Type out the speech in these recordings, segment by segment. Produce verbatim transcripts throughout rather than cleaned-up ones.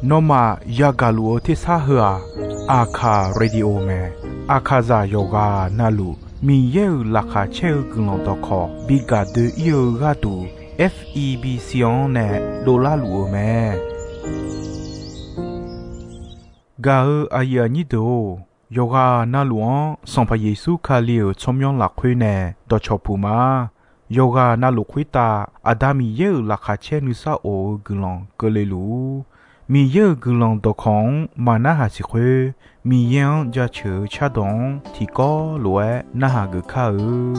Nawmaf yagaq luf-eu tersar heu-aq, Aqkaq Radio mae. Aqkaqzaq yawqghaq navluf Miqyaer-euq laqkhaq caer-eu guiqlanq dawqkawq bi gaq doe-ir-eu gharduq, F E B C-anr nae dovlar luf-eu mae. Gaq-eu aqyuif aqnyir deuq-or, yawqghaq navluf-anr Sanqpaq Yeqsur Kali-euq tsawrmyanr lafkhoer nae dawqcawq puq ma. Yawqghaq navluf khoertav Aqda Miqyaer-euq laqkhaq caer nuisar of-eu guiqlanq keuvle luf-ur. Miqyaer-euq guiqlanq dawqkawq-anr maqnarhaq siq khoer, Miqyaer-anr jaceuq-eu cardawq-anr tiqkawv lof-aer narhaq geuf kar-eu.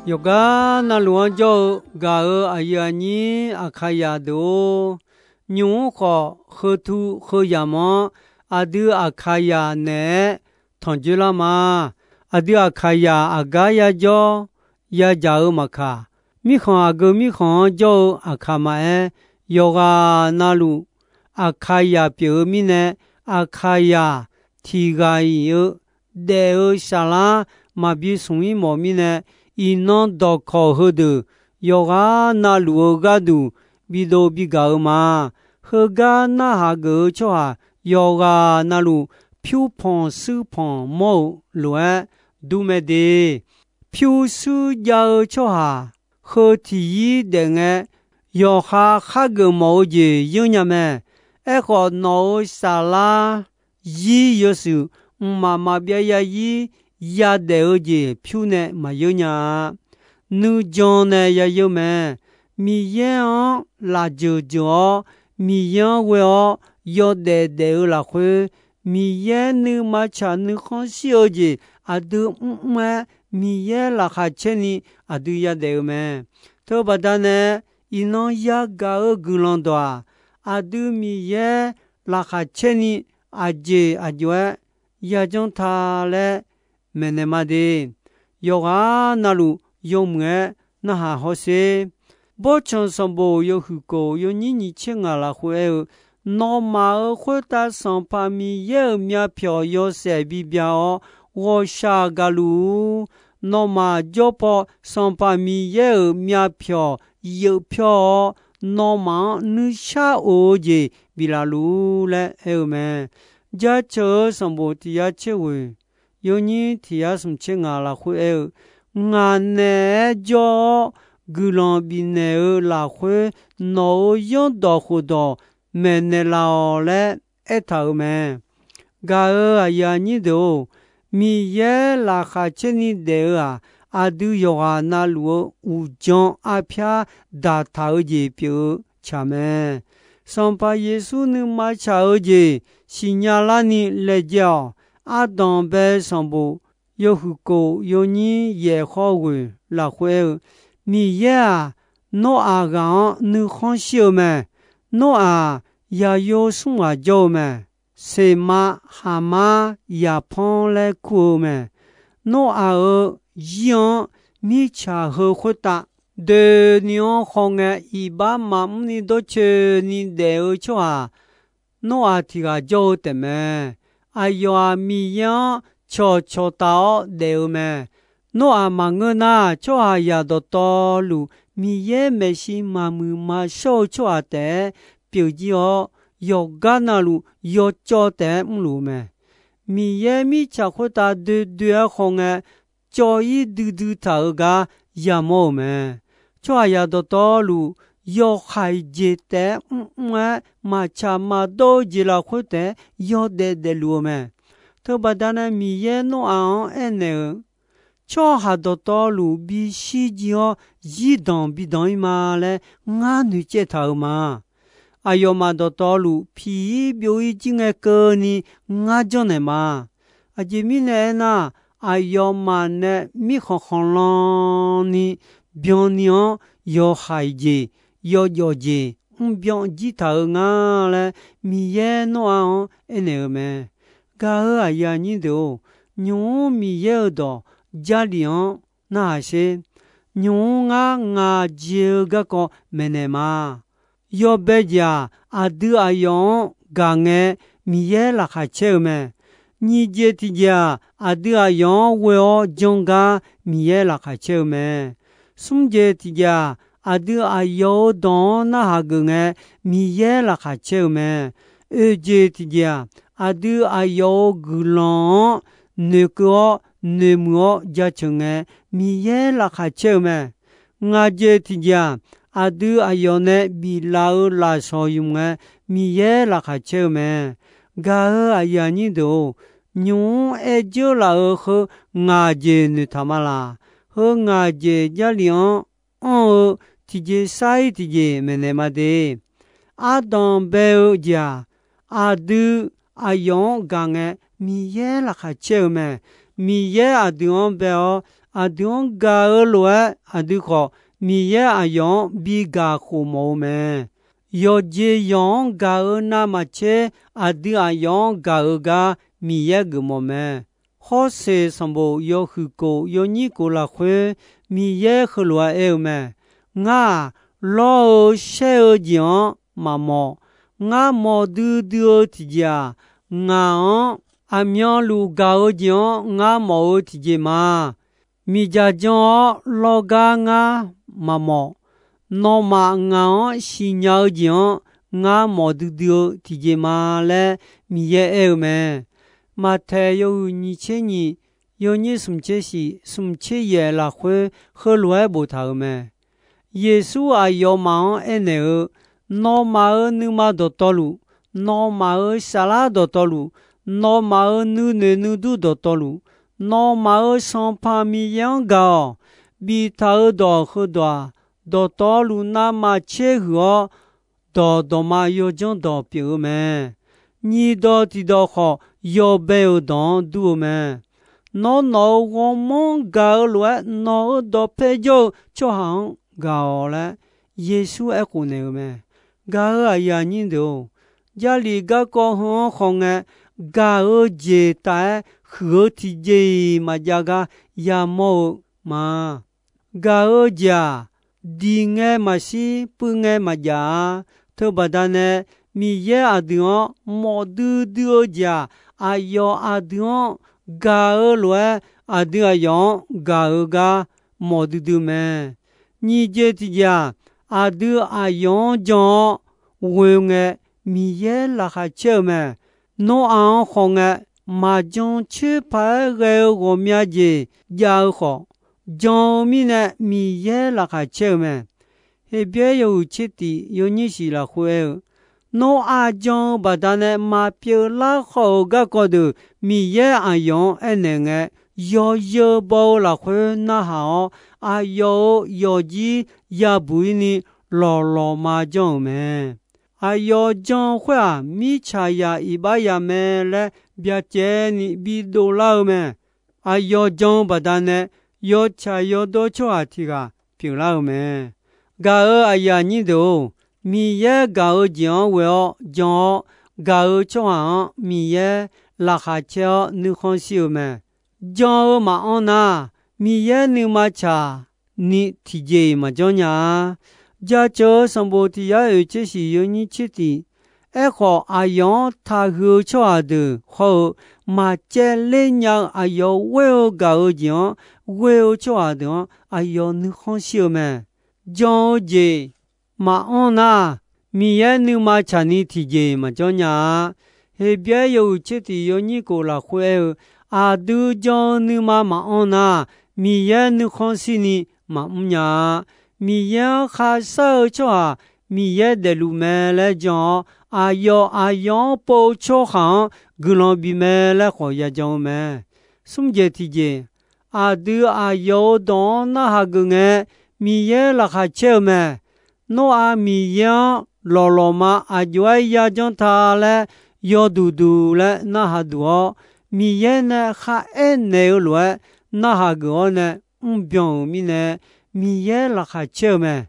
Yawqgar navluf-anr jawr-eu gaq-euq aqyuif aqnyir Aqkaqyaq deuq-or, nymq-mr khawf heutu heuyamq-anr aqdui Aqkaqyaq naeq-aer tanqjoerlar ma. Aqdui Aqkaqyaq aqgar yajawr yadzaq-eu maqkaq, mirkhanq aqgeu mirkhanq-anr jawr-eu Aqkaq maqaer, yawqghaq navluf Aqkaqyaq pyeuf-eu mirnae, Aqkaqyaq tiqghaq-iq-eu daef-eu saflar maqbi smq-ir mawf mirnae, iqnan dawqkawq heudeuq yawqghaq navluf-eu gharduq bidov bigaq-eu ma. Heugar narhaq geuf-eu tsawrhaq yawqghaq navluf, pyur panq suir panq mawr-eu lof-aer dur mae de. Pyurshuir jav-eu tsawrhaq heu tiq yir daef ngae, yawqha khar geufmawf-eu jeq yeur nya mae. Aerkhawf, nawq-euq saflar zir yawshuif mqmaq maqbyav zarzir yadaef-eu jeq pyur nae maqyeur nya-a. Nuijan nae yayeur mae. Miqyaer-anr lafjeuq jeuq-awr, Miqyaer-anr ghoe-awr yawdaef daef-eu lafkhoer, Miqyaer nuima tsaq nuikhanr shir-eu jeq aqdui mrmr-aer, Miqyaer laqkhaq caer ni aqdui yadaef-eu mae. Teubaqda nae, iqnan yagaq-eu guiqlanq dawq-aq, aqdui Miqyaer laqkhaq caer ni aqjeq aqjox-aer yajanr ta laer maeqnaeq ma de. Yawqghaq navluf yawmuiq-aer narhaq hawsher. Bawrtsanq sanqbof yawhuiq kof yawnyir nyiq tser ngaq lafkhoer aer-eu, nawmaf-euq khoertav Sanqpaq Miqyaer-euq myavpyawq yawshaef bibya-awr, ghawqshaq gaqluf-ur. Nawmaf jawr paw Sanqpaq Miqyaer-euq myavpyawq yeuf pyawr-awr, nawmaf-anr nuishar of-eu jeq biflaf luf-ur laer aer-eu mae. Jaceuq-eu sanqbof tiq yar tser ghoeq yawnyir tiq yar smq tser ngaq lafkhoer aer-eu, ngaq naeq-aer jawr-awr guiqlanq bifnaeq-eu lafkhoer, nawq-euq zanrdawq khofdawq maeqnaeq laf-awq laer aertaq-euq mae. Gaq-euq aqyuif aqnyir deuq-or, Miqyaer laqkhaq caer ni daef-eu-aq, aqdui yawqghaq navluf-eu uqdzan arpyar daqtaq-eu jeq pyeuf-eu tsaq mae. Sanqpaq Yeqsur nuima tsaq-eu jeq siqnya larni laejae-awq. Ardanq bae sanqbof yawhuiq kof yawnyir yaeq khawr ghoeq lafkhoer aer-eu, Miqyaer-aq, Noraq ghaq-anr nuikhanr shir-eu mae. Noraq yaqyo smr ghaq jawr-eu mae. Seqmav, Haqmar, Yaqpanr laer kur-eu mae. Noraq-euq zir-anr mirtsaq heu khoertav doeni-anr khawngae, iqbax maqmr ni dawrcoeni daef-eu tsawrhaq Noraq tiq ghaq jawr-eu taef mae. Aqyawf-aq, Miqyaer-anr cawqcawq taf-awr daef-eu mae. Noraq maqngeur nar, tsawrhaqzaq dawqtawvluf Miqyaer maeqshi maqmuiq maqshawr-eu tsawrhaq taef-aer pyeufjir-awr, yawqgar navluf yawcawv taef-aer mrluf-eu mae. Miqyaer mirtsaq khoertav doedoe-aer khawngae, cawv-ir duidui taq-euq gar yamawr-euq mae. Tsawrhaqzaq dawqtawvluf yawhaiq jeq taef-aer mrmr-aer, maqtsaq maqdawr-eu jeq lafkhoer taef-aer yawdaef daefluf-eu mae. Teubaqda nae Miqyaer Noraq-anr aernaeq-eu, tsawrhaq dawqtawvluf bishir jir-awr zirdanq bidanq-ir ma laer ngar noeqcaev taq-euq ma. Aqyawfmaf dawqtawvluf piq-ir byov-ir jir ngae keuvni ngar janrnaeq ma. Aqjeq mirnae aernar, aqyawfmaf nae mirkhanq khanqlan ni byanni-anr yawhaiq jeq, yawjawf jeq mrbyan jir taq-eu nga laer Miqyaer Noraq-anr aernaeq-eu mae. Gaq-euq aqyuif aqnyir deuq-or, nymq-mr Miqyaer-euq dawq Jarlif-anr narhaq sher. Nymq-mr ngar ngaq jeq-eu garkawv maeqnaeq ma. Yawbae jeq-aq, aqdui aqyawf-anr gaq ngae Miqyaer laqkhaq caer-eu mae. Nyiq jeq tiqjeq-aq, aqdui aqyawf-anr ghoe-awr janr gar Miqyaer laqkhaq caer-eu mae. Smr jeq tiqjeq-aq, aqdui aqyawf-euq dawq-anr narhaq geuf ngae Miqyaer laqkhaq caer-eu mae. Oeq jeq tiqjeq-aq, aqdui aqyawf-euq guiqlanq-anr noeqkeuv-awr noeqmuiq-awr jaceuq ngae Miqyaer laqkhaq caer-eu mae. Ngaq jeq tiqjeq-aq, aqdui aqyawf nae biflaf-eu lafsawq ymq ngae Miqyaer laqkhaq caer-eu mae. Gaq-euq aqyuif aqnyir deuq-or, nymq-mr aer dzeurlaf-euq heu ngaq jeq noeqtaq ma laq. Heu ngaq jeq Jarlif-anr anr-eu tiqjeq sar-ir tiqjeq maeqnaeq ma de. Ardanq bae-eu jeq-aq, aqdui aqyawf-anr gaq ngae Miqyaer laqkhaq caer-eu mae. Miqyaer aqdui-anr bae-awr, aqdui-anr gaq-eu lof-aer aqdui khawf Miqyaer aqyawf-anr bi gaq khof mawf-eu mae. Yawqjeq yawq-anr gaq-eu navmaqtser aqdui aqyawf-anr gaq-eu gar Miqyaer geufmawf mae. Hawrseq sanqbof yawhuiq kof yawnyir kof lafkhoer Miqyaer heulof-aer aer-eu mae. Ngar-aq, lawr-eu shaer-eu jeq-anr maqmawf. Ngar mawf duidui-eu tiqjeq-aq, ngaq-anr aqmyanluf gaq-eu jeq-anr ngar mawf-eu tiqjeq ma. Miqdzaq jan-awr lawr gar ngar maqmawf. Nawmaf ngaq-anr siqnya-eu jeq-anr ngar mawf duidui-eu tiqjeq ma laer Miqyaer aer-eu mae. Maqtaeq yawhuiq nyiq tser nyiq, yawnyir smq tser shif, smq tser yaef lafkhoer heulof-aer boftaq-euq mae. Yeqsur aqyawfmaf-anr aernaeq-eu, Nawmaf-euq nuima dawqtawvluf, nawmaf-euq saflar dawqtawvluf, nawmaf-euq nuinoeq nuidur dawqtawvluf, nawmaf-euq Sanqpaq Miqyaer-anr gaq-awq. Biftaq-euq dawq heudawq-aq, dawqtawvluf navmaqtser huiq-awr, dawq dawqma yawdzanr dawq pyeuf-eu mae. Nyiq dawq tiqdawq khawf, yawbae-euq dawq-anr dur-eu mae. Nawr nawq-euq ghawrmawr-anr gaq-eu lof-aer, nawq-euq dawqpae jawr-eu tsawrhaq-anr gaq-awq laer Yeqsur aerkhof naeq-eu mae. Gaq-euq aqyuif aqnyir deuq-or, Jarlif garkawv heu-anr khawf ngae, gaq-eu jeq taf-aer huiq-eu tiqjeq-iq maqjav gar yamawr-eu ma. Gaq-eu jeq-aq, diq ngae maqshir, puiv ngae maqjav-a. Teubaqda nae Miqyaer aqdui-anr mawf duidui-eu jeq-aq, aqyawf aqdui-anr gaq-eu lof-aer, aqdui aqyawf-anr gaq-eu gar mawf duidui mae. Nyiq jeq tiqjeq-aq, aqdui aqyawf-anr jan-awr ghoe ngae, Miqyaer laqkhaq caer-eu mae. Noraq-anr khawf ngae, maqjan coer paq-aer ghae-eu ghawqmya jeq jav-eu khawf, jan-eu mirnae Miqyaer laqkhaq caer-eu mae. Heqbyaer yawhuiq tser tiq yawnyir shiq lafkhoer aer-eu, Noraq jan-eu baqdanae maqpyeuf lar khawf-euq garkawv deuq Miqyaer aqyawf-anr aernaeq ngae, yawzeu baw-eu lafkhoer narhaq-awr, aqyawf-euq yawqjir yabuq-ir ni lawqlawqma janr-euq mae. Aqyawf jan-eu khoer-aq, mirtsaqzaq iqbax ya mae laer byacaevni bidov lar-eu mae. Aqyawf jan-eu baqdanae yawtsaq yawdawr tsawrhaq tiq ghaq pyeuflar-eu mae. Gaq-euq aqyuif aqnyir deuq-or, Miqyaer gaq-eu jeq-anr ghoe-awr jan-awr gaq-eu tsawrhaq-anr Miqyaer laqkhaq caer-awr nuikhanr shir-eu mae. Jan-eu maqanr nar, Miqyaer nuima tsaq ni tiqjeq-iq maqjanr nya-a. Jaceuq-eu sanqbof tiq yar oeq tser shiq yawnyir tser tiq. Aerkhawf, aqyawf-anr taqhuiq-eu tsawrhaq deuq hawr-eu, maqcaevler nya-eu aqyawf ghoer-eu gaq-eu jeq-anr ghoe-eu tsawrhaq deuq-anr aqyawf nuikhanr shir-eu mae. Jan-eu jeq maqanr nar, Miqyaer nuima tsaq ni tiqjeq maqjanr nya-a. Heqbyaer yawhuiq tser tiq yawnyir kof lafkhoer aer-eu, aqdui jan-eu nuima maqanr nar, Miqyaer nuikhanr shir ni maqmr nya-a. Miqyaer-anr kharshar-eu tsawrhaq Miqyaer daefluf mae laer jan-awr, aqyawf aqyawf-anr pov-eu tsawrhaq-anr guiqlanq bif mae laer khawf yajan-eu mae. Smr jeq tiqjeq, aqdui aqyawf-euq dawq-anr narhaq geuf ngae, Miqyaer laqkhaq caer-eu mae. Nawr-aq Miqyaer-anr lawqlawqma aqjox-aer yajanr ta laer yawduq duq laer narhaq duq-awr, Miqyaer nae kharaer naeq-eu lof-aer narhaq geuf-awr nae mrbyan-euq mirnae, Miqyaer laqkhaq caer-eu mae.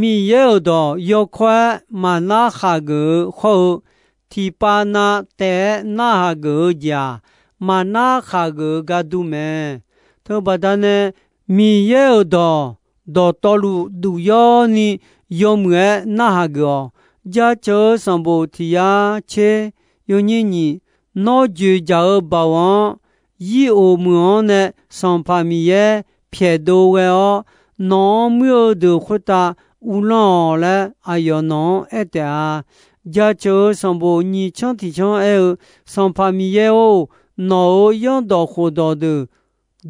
Miqyaer-euq dawq yawkawr-aer maqnar khaq geuf-eu hawr-eu, tiqpav na taef-aer narhaq geuf-eu jeq-aq, maqnar khaq geuf-eu gar dur mae. Teubaqda nae, Miqyaer-euq dawq dawqtawvluf duq yawr ni yawmuiq-aer narhaq geuf-awq. Jaceuq-eu sanqbof tiq yar tser yawnyir nyiq, nawr joeqjaq-eu baoq-anr, yir of muiq-anr nae Sanqpaq Miqyaer pyaeqdov ghae-awr, nawq-anr muir-eu deuq khoertav uvlanr-awq laer aqyawf nawq-anr aer taef-a. Jaceuq-eu sanqbof nyiq canr tiq canr aer-eu, Sanqpaq Miqyaer-or, nawq-euq yaerdawq khofdawq deuq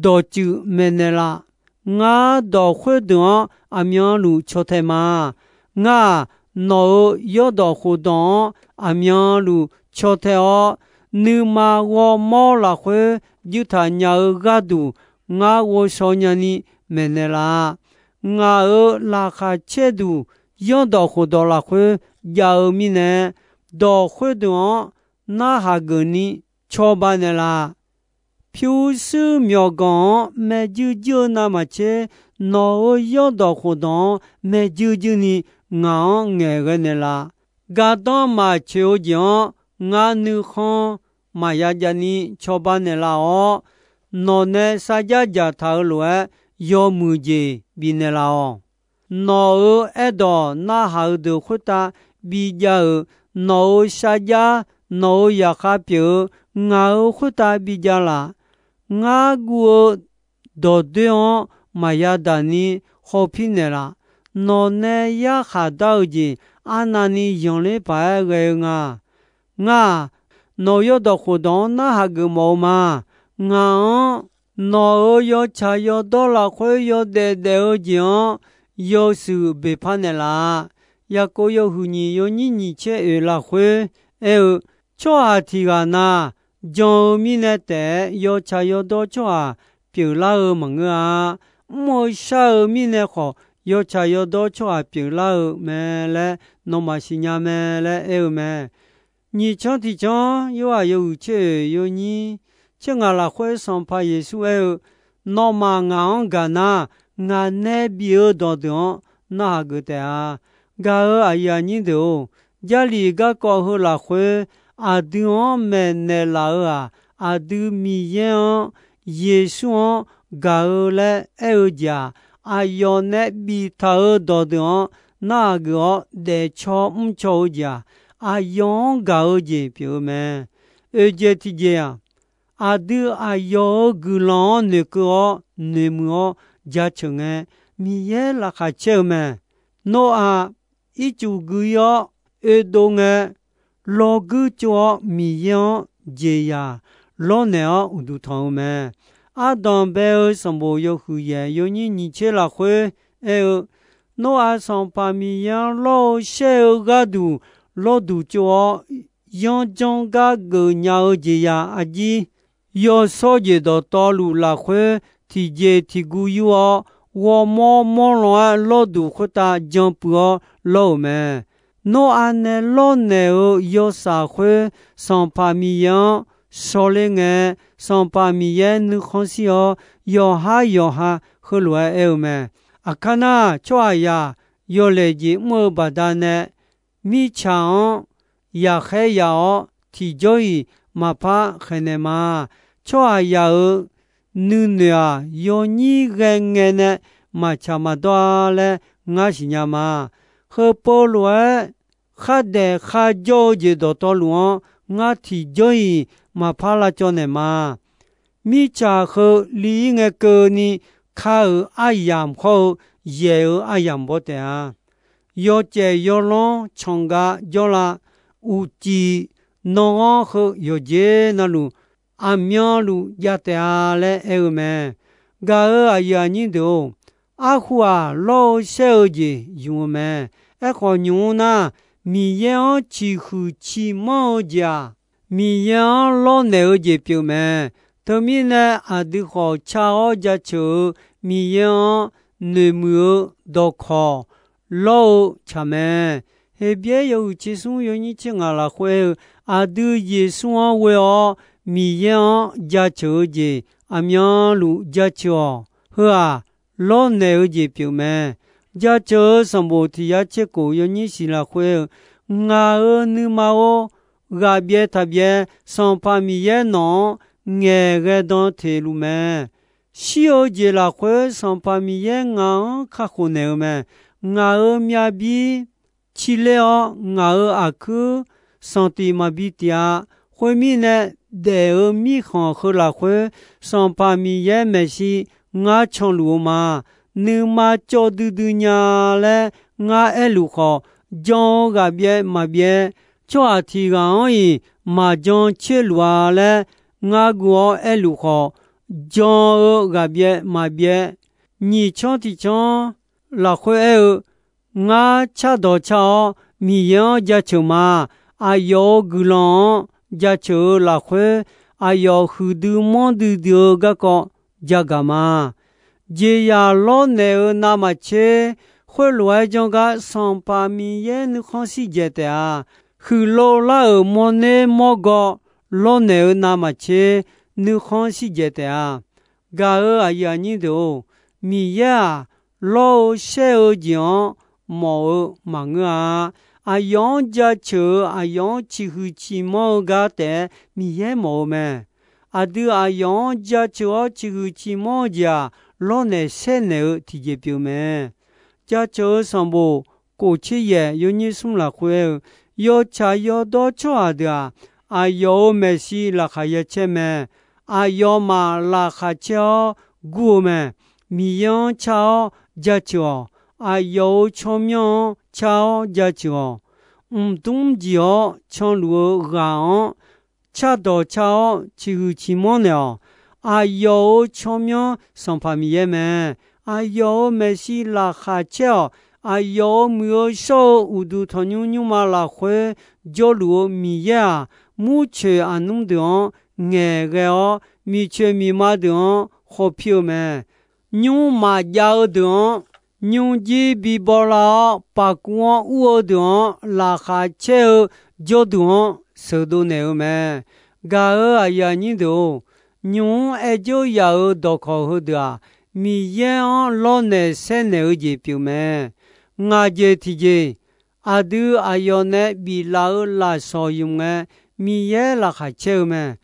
dawqtsuif maeqnaeq laf. Ngar dawq khoerdeuq-anr aqmyanluf caw tae ma. Ngar-aq, nawq-euq yaerdawq khofdawq-anr aqmyanluf caw tae-awr, nuima ghawrmawr lafkhoer juirtaq nya-eu gharduq ngar ghovshaw nyani maeqnaeq laf. Ngaq-euq laqkhaq caerduq yaerdawq khofdawq lafkhoer jav-eu mirnae, dawq khoerdeuq-anr narhaq geufni cawba naeqlaf. Pyurshuir myawqganq-anr maeqjuir juir-eu navmaqtser, nawq-euq yaerdawq khofdawq-anr maeqjuir juirni ngaq-anr ngaeqghae naeqlaf. Gardanr maqtsoeq-eu jeq-anr ngar nuikhanr maqya javni cawba naeqlaf-awr, nawq nae sarjax dzaqtaq-eu lof-aer yawmuiq jeq bifnaeq laf-awq. Nawq-euq aerdawq narhaq-eu deuq khoertav bijav-euq, nawq-euq sarjax, nawq-euq zaqkhav pyeuf-eu ngaq-euq khoertav bijav laf. Ngar guv-eu dawqdoer-anr maqya daq ni hawpir naeqlaf. Nawq nae yarkhaq dar-eu jeq arnavni zanqler paq-aer ghae-eu nga. Ngar-aq, nawq-euq yaerdawq khofdawq-anr narhaq geuf mawf-eu ma. Ngaq-anr nawq-euq yawtsaq yawdawr lafkhoer yawdaef daef-eu jeq-anr yawshuif beqpar naeqlaf-a. Yaqkov yawhuiq nyiq yawnyir nyiq caer oeq lafkhoer aer-eu, tsawrhaq tiq ghaq na, jan-eu mirnae taef-aer yawtsaq yawdawr tsawrhaq pyeuflar-eu maqngeur-a. Mr-eu shar-eu mirnae khawf, yawtsaq yawdawr tsawrhaq pyeuflar-eu mae laer nawmaf siqnya mae laer aer-eu mae. Nyiq canr tiq canr, Yorhaq yawhuiq caer oeq yawnyir caer ngaq lafkhoer Sanqpaq Yeqsur aer-eu, Nawmaf ngaq-anr gaq nar, ngaq nae bif-eu dawqdeuq-anr narhaq geuf taef-a. Gaq-euq aqyuif aqnyir deuq-or, Jarlif garkawv heu lafkhoer aqdui-anr maeqnaeq laf-eu-aq, aqdui Miqyaer-anr, Yeqsur-anr gaq-eu laer aer-eu jeq-aq, aqyawf nae biftaq-euq dawqdeuq-anr narhaq geuf-awr daefcaw mrcaw-eu jeq-aq, aqyawf-anr gaq-eu jeq pyeuf-eu mae. Oeqjeq tiqjeq-aq, aqdui aqyawf-euq guiqlanq-anr noeqkeuv-awr noeqmuiq-awr jaceuq ngae, Miqyaer laqkhaq caer-eu mae. Noraq ircuf gui-ir-awr oedov ngae, lawrguir tsov-awr Miqyaer-anr jeqzaq lawrnaeq-awr uqduq tanq-eu mae. Ardanq bae-eu sanqbof yawhuiq yaeq yawnyir nyiq tser lafkhoer aer-eu, Noraq Sanqpaq Miqyaer-anr lawr-eu shaer-eu gharduq lawrduq tsov-awr, yanrjanr gar geufnya-eu jeqzaq arjir, yawshawr jeq dawqtawvluf lafkhoer tiqjeq tiqguv yur-awr, ghawrmawr mawr lan-aer lawrduq khoertav jan puiv-awr lawr-euq mae. Noraq nae lawrnaeq-eu yawshaf khoer Sanqpaq Miqyaer-anr shawrler ngae, Sanqpaq Miqyaer nuikhanr shir-awr, yawqhar yawqha heulof-aer aer-eu mae. Aqkar nar, tsawrhaqzaq yawlaeq jeq mr-eu baqdanae, mirtsaq-anr yaqkhaer yaf-awr tiqjawr-iq maqpar khaeqnaeq ma. Tsawrhaqzaq-euq nuinoeq-aq, yawnyir ghae ngae nae maqtsaq maqdawr-a laer ngar siqnya ma. Heupov lof-aer khardaef kharjawr-eu jeq dawqtawvluf-anr ngar tiqjawr-iq maqpar lavcawv naeq ma. Mirtsaq heu li-ir ngae keuvni ka-euq aryamq khawr-eu yaeq-euq aryamq baw taef-a. Yawcaef yawlanr canqgav jawrlav, uqcif nanghanr heu yawqjeq navluf aqmyanluf jav taef-a laer aer-eu mae. Gaq-euq aqyuif aqnyir deuq-or, arhu-aq lawr-eu shaer-eu jeq ymq-eu mae. Aerkhawf nymq-mr nar, Miqyaer-anr ciqhuiq ciqmanr-eu jeq-aq, Miqyaer-anr lawrnaeq-eu jeq pyeuf mae. Teumirnae aqdui khawf car-awr jaceuq-eu Miqyaer-anr noeqmuiq-eu dawqkawq lawr-eu tsaq mae. Heqbyaer yawhuiq tser smr yawnyir tser ngaq lafkhoer-eu, aqdui Yeqsur-anr ghoe-awr Miqyaer-anr jaceuq-eu jeq aqmyanluf jaceuq-awq. Heu-aq, lawrnaeq-eu jeq pyeuf mae. Jaceuq-eu sanqbof tiq yar tser kof yawnyir siq lafkhoer-eu, ngaq-euq nuima-or, ghaqbyaev taqbyaev Sanqpaq Miqyaer nawq-anr ngaeq ghae dan teq luf mae. Shir-eu jeq lafkhoer Sanqpaq Miqyaer ngaq-anr kakhof naeq-eu mae. Ngaq-euq myavbir ciler-awr, ngaq-euq aqkuir sanqtif maqbi tif-a. Khoermirnae, daef-euq mirkhanq heu lafkhoer Sanqpaq Miqyaer maeqshi ngar canluf-eu ma. Nuima cawv duidui nya laer ngar aerluf khawf, jan-eu ghaqbyaev maqbyaev, tsawrhaq tiq ghaq-anr-iq maqjan tser luf-a laer ngar guv-awr aerluf khawf, jan-eu ghaqbyaev maqbyaev, nyiq canr tiq canr lafkhoer aer-eu, ngar cardawq car-awr Miqyaer-anr jaceuq ma. Aqyawf-euq guiqlanq-anr jaceuq-eu lafkhoer, aqyawf huiqdui manrdui dui-eu garkawv jagaq ma. Jeqzaq lawrnaeq-eu navmaqtser, khoerlof-aer janr gar Sanqpaq Miqyaer nuikhanr shir dzaeq taef-a. Huiqlov lar-euq mawrner mawrgaw lawrnaeq-eu navmaqtser, nuikhanr shir dzaeq taef-a. Gaq-euq aqyuif aqnyir deuq-or, Miqyaer-aq, lawr-eu shaer-eu jeq-anr mawf-eu maqngeur-a. Aqyawf-anr jaceuq-eu, aqyawf-anr ciqhuiq ciqmanr-eu gar taef-aer Miqyaer mawf-eu mae. Aqdui aqyawf-anr jaceuq-awr ciqhuiq ciqmanr-eu jeq-aq, lawrnaeq saernaeq-eu tiqjeq pyeuf mae. Jaceuq-eu sanqbof kof tser yaeq yawnyir smr lafkhoer-eu, yawtsaq yawdawr tsawrhaq deuq-aq, aqyawf-euq maeqshi laqkhaq ya caer mae. Aqyawfmaf laqkhaq caer-awr gur-eu mae. Miqyaer-anr car-awr jaceuq-awq. Aqyawf-euq tsawrmyanr-anr car-awr jaceuq-awq. Mqdmr jeq-awr canluf-eu ghaq-anr cardawq car-awr ciqhuiq ciqmanr naeq-awq. Aqyawf-euq tsawrmyanr Sanqpaq Miqyaer mae. Aqyawf-euq maeqshi laqkhaq caer-awq. Aqyawf-euq muiq-eu shawr-eu uqduq tanqnymr nymrma lafkhoer jawrluf-eu Miqyaer-aq, murcoeq aqnmr deuq-anr ngaeqghae-awr, miqcoeq miqma deuq-anr khawf pir-eu mae. Nymr maqjav-eu deuq-anr, nymrjir bibaw lar-awr paqkuv-anr ur-eu deuq-anr, laqkhaq caer-eu jawrduq-anr sheuqdov naeq-eu mae. Gaq-euq aqyuif aqnyir deuq-or, nymq-mr aer dzeur yaf-euq dawqkawq heudeuq-aq, Miqyaer-anr lawrnaeq saernaeq-eu jeq pyeuf mae. Ngaq jeq tiqjeq, aqdui aqyawf nae biflaf-euq lafsawq ymq ngae, Miqyaer laqkhaq caer-eu mae.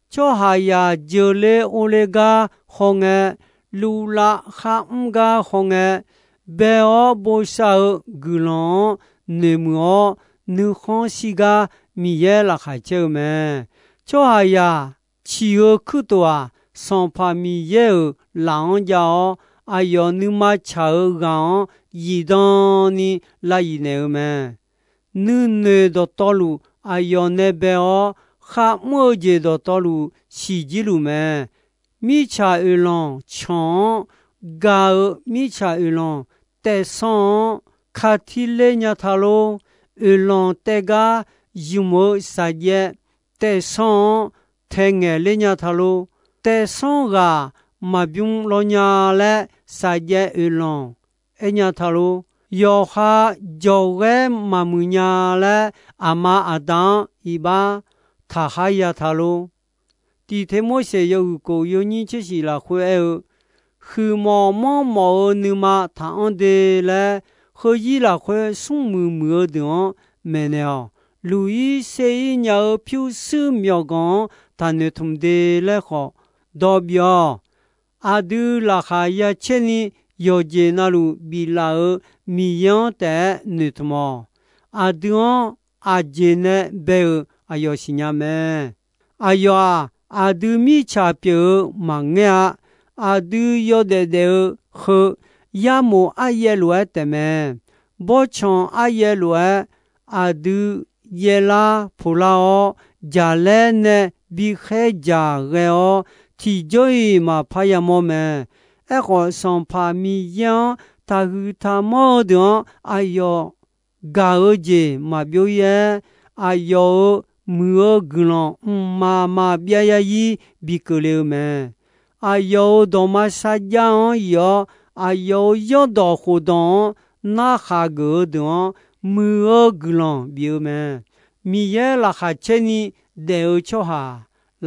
Tsawrhaqzaq jeuqle orle gar hawngae, luvlav kharmr gar hawngae, bae-awr bosav-eu guiqlanq-anr noeqmuiq-awr, nuikhanr shir gar Miqyaer laqkhaq caer-eu mae. Tsawrhaqzaq ciq-eu kuirtof-aq, Sanqpaq Miqyaer-euq laf-anr jav-awr, aqyawf nuima tsaq-eu ghaq-anr zifdan ni lav zif naeq-eu mae. Nuinoeq dawqtawvluf aqyawf nae bae-awr, kharmr-eu jeq dawqtawvluf siqjir luf mae. Mirtsaq oeqlanq canq-anr gaq-eu mirtsaq oeqlanq taefsanr-anr katirler nya ta lor. Oeqlanq taev gar zmq-eu saqjaev taefsanr-anr taengaeq ler nya ta lor. Taefsanr ghaq maqbymr lawr nya laer saqjaev oeqlanq aer nya ta lor. Yawqha jawqghaer maqmuiq nya laer aqma aqda-anr iqbax taqkhar ya ta lor. Tiq Teqmorseq yawhuiq kof yawnyir tser shif lafkhoer aer-eu, huiqmawf manrmawf-eu nuima taqanr de laer, heuzir lafkhoer smrmuiq muiq-eu deuq-anr maeqnaeq-awq. Luq-ir ser-ir nya-eu pyurshuir myawqganq-anr taqnoeq tmq de laer khawf dawq bif-awq. Aqdui laqkhaq ya caer ni yawqjeq navluf biflaf-euq Miqyaer-anr taef-aer noeqtmq-awq. Aqdui-anr aqjeq nae bae-euq aqyawf siqnya mae. Aqyawf-aq, aqdui mirtsaq pyeuf-eu maqngeur-a. Aqdui yawdaef daef-eu heu, yarmof aryaev lof-aer taefmae. Bawrtsanq aryaev lof-aer aqdui yaev lar poq lar-awr, jaqlaer nae bi khaer jaq ghae-awr, tiqjawr-iq maqpar yamawr mae. Aerkhawf, Sanqpaq Miqyaer-anr taqhuiq taqmanr-eu deuq-anr aqyawf gaq-eu jeq maqbyov-ir-aer, aqyawf-euq muiq-eu guiqlanq mqmaq maqbyav yarzir bi keuvle-eu mae. Aqyawf-euq dawqma sarjax-anr iq-awr, aqyawf-euq zanrdawq khofdawq-anr narkhaq geuf-eu deuq-anr, muiq-eu guiqlanq bif-eu mae. Miqyaer laqkhaq caer ni daef-eu tsawrhaq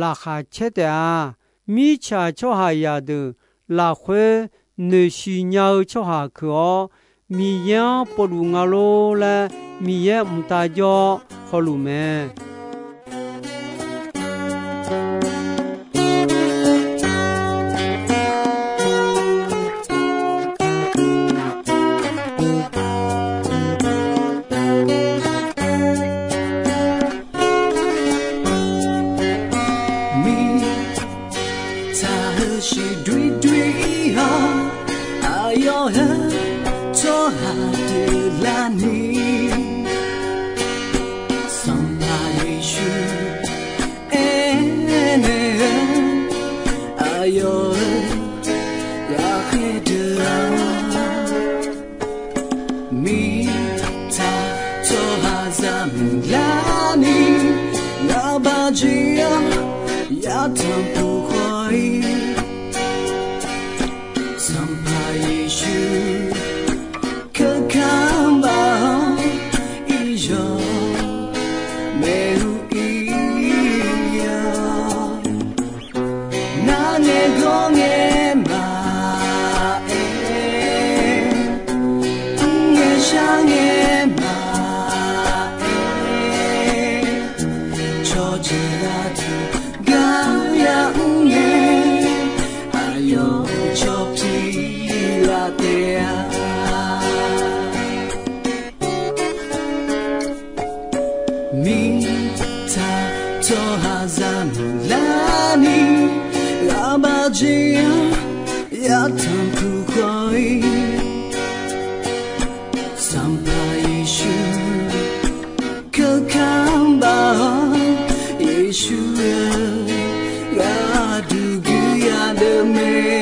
laqkhaq caer taef-a. Mirtsaq tsawrhaqzaq deuq lafkhoer noeqshiq nya-eu tsawrhaq keuq-awr, Miqyaer-anr povluf nga lor laer, Miqyaer mqtav jawr-awr hawluf mae. Mirtsaq heusiq doer doer-awr, aqyawf heu tsawrhaq deuq larni, Sanqpaq Yeqsur aernaeq-eu, aqyawf-euq ghaqkhaer deuq-anr, mirtsaq tsawrhaqzaq muiqlarni, ngaqbaq jeq-anr yatanq puq khawf-ir, Sanqpaq Yeqsur keuka baq-awr, iqzawq maeq-eu ir-awr, nar ngaeqgawr ngaeq maqaer, mr ngaeq shar ngaeq maqaer, cawqjeuq aqduq gar yamr ngae, aqyawf cawq piq laf taef-a. Mirtsaq tsawrhaqzaq muiqlarni, ghaqbaq jeq-anr yatanq puq khawf-ir, Sanqpaq Yeqsur keuka baq-awr, Yeqsur-eu ghaq duq guiq yadeuq mae.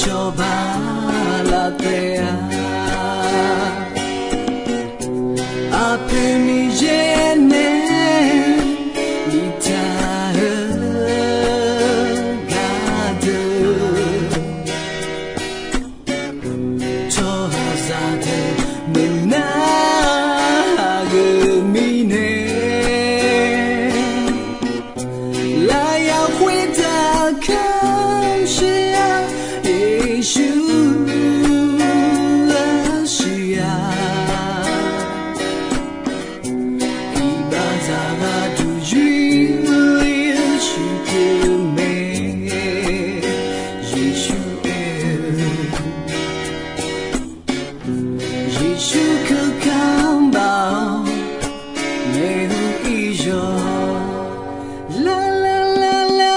Yawqbaq laftaeq-a, aqpoeq Miqyaer nae biftaq-eu gardeuq, tsawrhaqzaq deuq maeqnar-eu mirnae, lafyaq khoertav kamq shir-a, Yeqsur arsiq-a. Iqbaxzaq gharduq yoerle-eu shuif keuv mae, Yeqsur aer-eu. Yeqsur keuv kamq baf-awr, maeqhu iqzawq lar lar lar lar.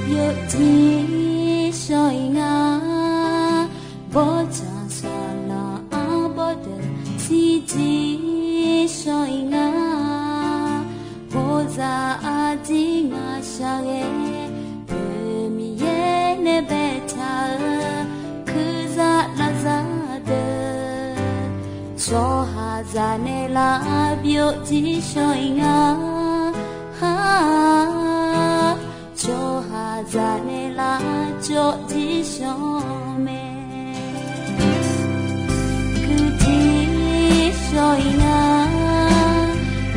Byovjir shawr-iq nga, bawrtsanq saqlaq arbawr deuq shirjir shawr-iq nga. Bawrzaq arjir ngaq shaqghae, Miqyaer nae baetaq-eu kurzaq lavzaq deuq, tsawrhaqzaq nae lavbyovjir shawr-iq nga. Tsawrhaqzaq nae lavcawv jir shawr mae. Kuirjir shawr-iq nga,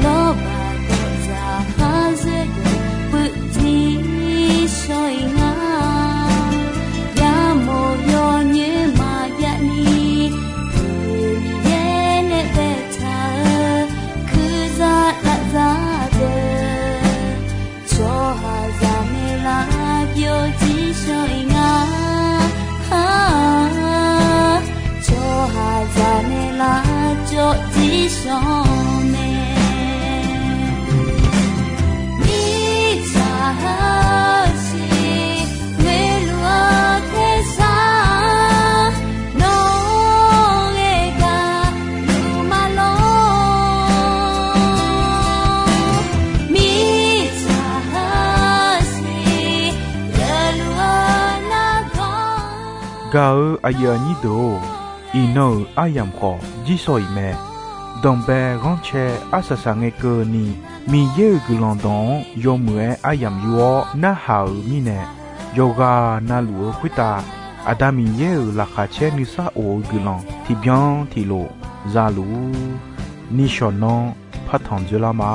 lawrbaq dawqdzaq khar zoer deuq puivjir shawr-iq nga. Yamawr yawnyoer maqjav ni, Miqyaer nae baetaq-eu kurzaq lavzaq deuq, tsawrhaqzaq nae lavbyovjir shawr-iq nga. Tsawrhaqzaq nae lavcawv jir shawr mae. Mirtsaq heusiq ghoeluf-eu tersar, nawr ghae gaq luf ma lor. Mirtsaq heusiq ghoeluf-eu nargawr. Gaq-eu aqyuif aqnyir deuq-or, iqnan-euq aryamq khawf jir shawr-iq mae. Danqbae ghanrcae arsaq saq ngae keuvni, Miqyaer-euq guiqlanq dawq-anr yawmuiq-aer aryamq yur-awr narhaq-euq mirnae, yawqghaq navluf-eu khoertav Aqda Miqyaer-euq laqkhaq caer nuisar of-eu guiqlanq tiqbyan tiqlof za luf-ur. Nishawq nanr partanq dzoerlar ma.